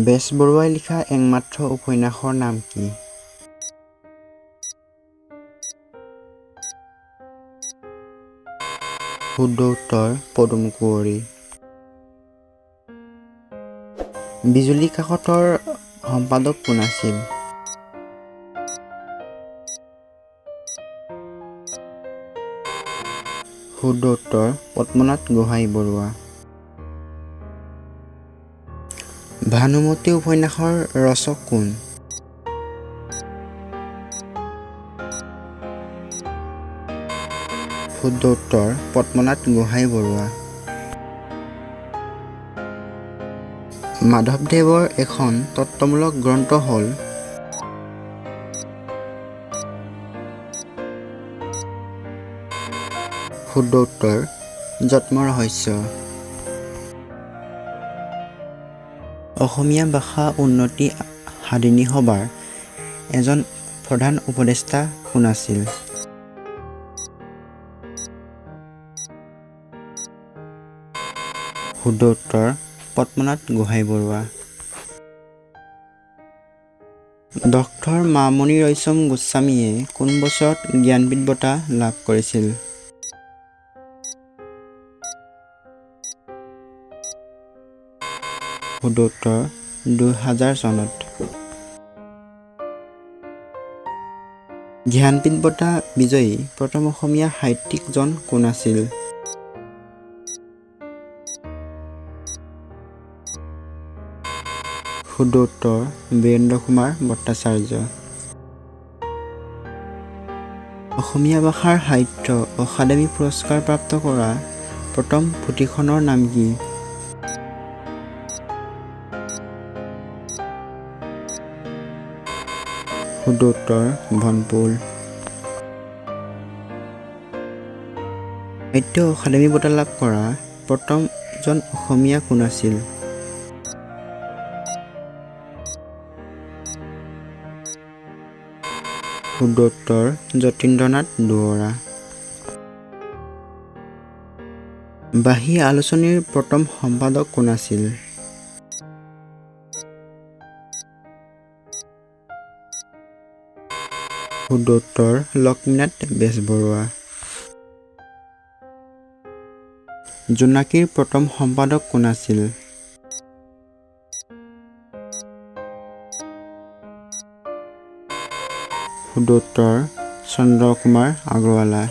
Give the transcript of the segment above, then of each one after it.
বেজবৰুৱাই লিখা একমাত্ৰ উপন্যাসৰ নাম কি? শুদ্ধ উত্তৰ পদুম কুঁৱৰী। বিজুলী কাকতৰ সম্পাদক কোন আছিল? শুদ্ধ উত্তৰ পদ্মনাথ গোহাঞি বৰুৱা। ভানুমতী উপন্যাসৰ ৰচক কোন? শুদ্ধ উত্তৰ পদ্মনাথ গোহাঞি বৰুৱা। মাধৱদেৱৰ এখন তত্ত্বমূলক গ্ৰন্থ হ'ল? শুদ্ধ উত্তৰ যত্মৰহস্য। অসমীয়া ভাষা উন্নতি সাধিনী সভাৰ এজন প্ৰধান উপদেষ্টা কোন আছিল? শুদ্ধ উত্তৰ পদ্মনাথ গোহাঞি বৰুৱা। ডক্টৰ মামণি ৰয়ছম গোস্বামীয়ে কোন বছৰত জ্ঞানপীঠ বঁটা লাভ কৰিছিল? শুদ্ধ উত্তৰ 2000 চনত। জ্ঞানপীঠ বঁটা বিজয়ী প্ৰথম অসমীয়া সাহিত্যিকজন কোন আছিল? শুদ্ধ উত্তৰ বীৰেন্দ্ৰ কুমাৰ ভট্টাচাৰ্য। অসমীয়া ভাষাৰ সাহিত্য অকাডেমী পুৰস্কাৰ প্ৰাপ্ত কৰা প্ৰথম পুথিখনৰ নাম কি? শুদ্ধ উত্তৰ বনফুল। সাহিত্য অকাডেমী বঁটা লাভ কৰা প্ৰথমজন অসমীয়া কোন আছিল? শুদ্ধ উত্তৰ যতীন্দ্ৰনাথ দুৱৰা। বাঁহী আলোচনীৰ প্ৰথম সম্পাদক কোন আছিল? শুদ্ধ উত্তৰ লক্ষ্মীনাথ বেজবৰুৱা। জোনাকীৰ প্ৰথম সম্পাদক কোন আছিল? শুদ্ধ উত্তৰ চন্দ্ৰকুমাৰ আগৰৱালা।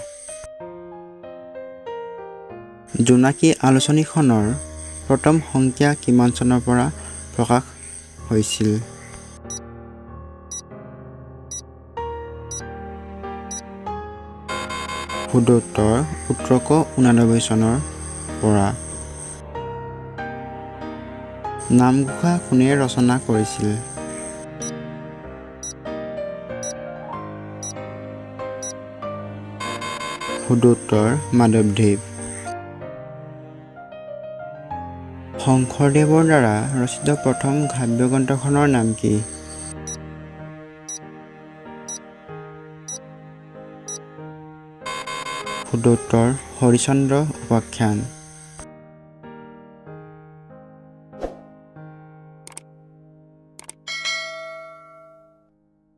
জোনাকী আলোচনীখনৰ প্ৰথম সংখ্যা কিমান চনৰ পৰা প্ৰকাশ হৈছিল? শুদ্ধ উত্তৰ 1889 চনৰ পৰা। নামঘোষা কোনে ৰচনা কৰিছিল? শুদ্ধ উত্তৰ মাধৱদেৱ। শংকৰদেৱৰ দ্বাৰা ৰচিত প্ৰথম কাব্যগ্ৰন্থখনৰ নাম কি? শুদ্ধ উত্তৰ হৰিশ্চন্দ্ৰ উপাখ্যান।